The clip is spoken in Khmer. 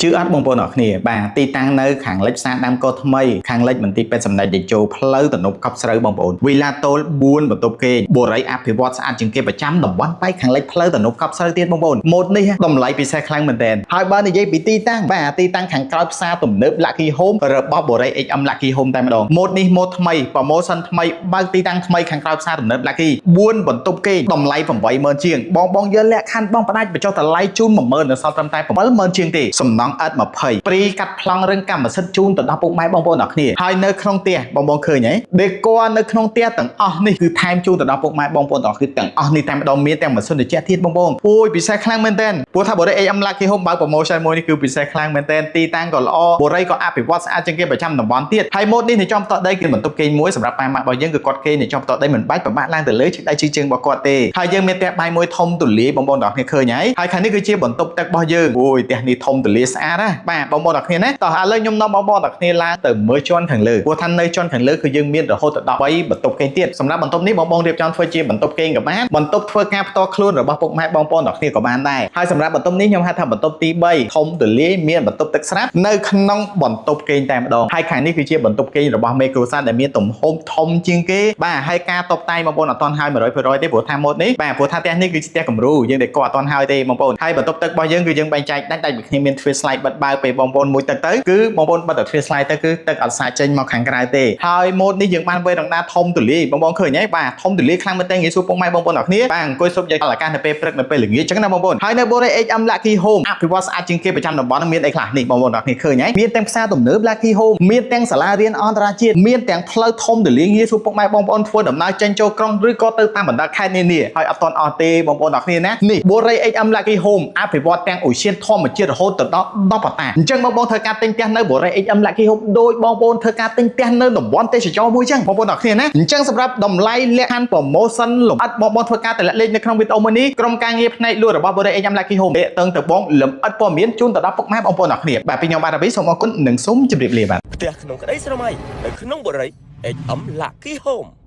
ជឿអត់បងប្អូនអរគ្នាបាទទីតាំងនៅខាងលិចផ្សារដើមកោថ្មីខាងលិចមន្ទីរពេទ្យសម្ដេចតេជោផ្លូវទំនប់កប់ស្រូវបងប្អូនវីឡាតូល4បន្ទប់គេងបូរីអភិវឌ្ឍស្អាតជាងគេប្រចាំតំបន់ប៉ែកខាងលិចផ្លូវទំនប់កប់ស្រូវទៀតបងប្អូនម៉ូតនេះតម្លៃពិសេសខ្លាំងមែនទែនហើយបើនិយាយពីទីតាំងបាទទីតាំងខាងក្រោយផ្សារទំនើប Lucky Home របស់បូរី HM Lucky Home តែម្ដងម៉ូតនេះម៉ូតថ្មី promotion ថ្មីបើកទីតាំងថ្មីខាងក្រោយផ្សារទំនើប Lucky 4បន្ទប់គេងតម្លៃ80000ជាងបងបងយកលក្ខខណ្ឌបងផ្ដាច់បញ្ចុះតម្លៃជូន10000នៅសល់ត្រឹមតែ70000ជាងទេសំណង់ឥដ្ឋ20ព្រីកាត់ប្លង់រឹងកម្មសិទ្ធិជូនទៅដល់ពុកម៉ែបងប្អូនអរគ្នាហើយនៅក្នុងផ្ទះបងបងឃើញហ៎ដេកនៅក្នុងផ្ទះទាំងអស់នេះគឺថែមជូនទៅដល់ពុកម៉ែបងប្អូនទាំងអស់គ្នាទាំងអស់នេះតែម្ដងមានទាំងម៉ាស៊ីនត្រជាក់ទៀតបងប្អូនអូយពិសេសខ្លាំងមែនទែនព្រោះថាបូរី HM Lucky Home បើក promotion មួយនេះគឺពិសេសខ្លាំងមែនទែនទីតាំងក៏ល្អបូរីក៏អភិវឌ្ឍស្អាតជាងគេប្រចាំតំបន់ទៀតហើយម៉ូតនេះនៅចំតដីគឺបន្ទប់គេងមួយសម្រាប់ប៉ាម៉ាក់របស់យើងគឺគាត់គេងនៅចំតដីមិនបាច់ពិបាកឡើងទៅលើជិះដៃជិះជើងរបស់គាត់ទេហើយយើងមានផ្ទះបាយមួយធំទូលាយបងប្អូនទាំងអស់គ្នាឃើញហើយហើយខាងនេះគឺជាបន្ទប់ទឹករបស់យើងអូយផ្ទះនេះធំទូលាយស្អាតណាបាទបងប្អូនទាំងគ្នាណាតោះឥឡូវខ្ញុំនាំបងប្អូនទាំងគ្នាឡើងទៅមើលជាន់ខាងលើព្រោះថានៅជាន់ខាងលើគឺយើងមានរហូតដល់13បន្ទប់គេងទៀតសម្រាប់បន្ទប់នេះបងបងរៀបចំធ្វើជាបន្ទប់គេងក៏បានបន្ទប់ធ្វើការផ្ទាល់ខ្លួនរបស់ពុកម៉ែបងប្អូនទាំងគ្នាក៏បានដែរហើយសម្រាប់បន្ទប់នេះខ្ញុំហៅថាបន្ទប់ទី3ធំទូលាយមានបន្ទប់ទឹកស្រាប់នៅក្នុងបន្ទប់គេងតែម្ដងហើយខាងនេះគឺជាបន្ទប់គេងរបស់មេគ្រួសារដែលមានទំហំធំជាងគេបាទហើយការតុបតែងបងប្អូនអត់ទាន់ហើយ100%ទេព្រោះថាម៉ូតនេះបាទព្រោះថាផ្ទះនេះគឺជាផ្ទះគំរូយើងដែលគាត់អត់ទាន់ហើយទេបងប្អូនហើយបន្ទប់ទឹករបស់យើងគឺយើងបែងចែកដាច់ដាច់ពីគ្នាមានទ្វារ slide បិទបើកពេលបងប្អូនមួយទឹកទៅគឺបងប្អូនបិទតែទ្វារ slide ទៅគឺទឹកអត់សាចចេញមកខាងក្រៅទេហើយម៉ូតនេះយើងបានវេរ៉ង់ដាធំទូលាយបងប្អូនឃើញទេបាទធំទូលាយខ្លាំងមែនទែនងាយស្រួលពុកម៉ែបងប្អូនអរគ្នាបាទអង្គុយសុបយកអាកាសនៅពេលព្រឹកនៅពេលល្ងាចចឹងណាបងប្អូនហើយនៅបូរី HM Lucky Home អភិវឌ្ឍស្អាតជាងគេប្រចាំតំបន់នឹងមានអីខ្លះនេះបងប្អូនអរគ្នាឃើញហើយមានទាំងផ្សារទំនើប Lucky Home មានទាំងសាលារៀនអន្តរជាតិមានទាំងផ្លូវធំទូលាយងាយស្រួលពុកម៉ែបងប្អូនធ្វើដំណើរចេញចូលក្រុងឬក៏ទៅតាមបណ្ដាខេត្តនានាហើយអត់ទាន់អស់ទេបងប្អូនអរគ្នាណានេះបូរី HM Lucky Home អភិវឌ្ឍទាំងឧទ្យានធម្មជាតិរហូតទៅដល់10ហិកតាអញ្ចឹងបងប្អូនធ្វើការទិញផ្ទះនៅបូរី HM Lucky Home ដោយបងប្អូនធ្វើការទិញផ្ទះនៅតំបន់ទេសចរមួយចឹងបងប្អូនអរគ្នាណាអញ្ចឹងសម្រាប់តម្លៃលក្ខខណ្ឌ promotion លម្អិតបងប្អូនធ្វើការតម្លាក់លេខនៅក្នុងវីដេអូមួយនេះក្រុមការងារផ្នែកលក់របស់បូរី HM Lucky Home តាក់ទងទៅបងលម្អិតព័ត៌មានជូនទៅដល់ពុកម៉ែបងប្អូនអរគ្នាបាទពីខ្ញុំបាទរាវីសូមអរគុណនិងសូមជម្រាបលាបាទ ផ្ទះក្នុងក្តីស្រមៃនៅក្នុងបុរី HM Lucky Home។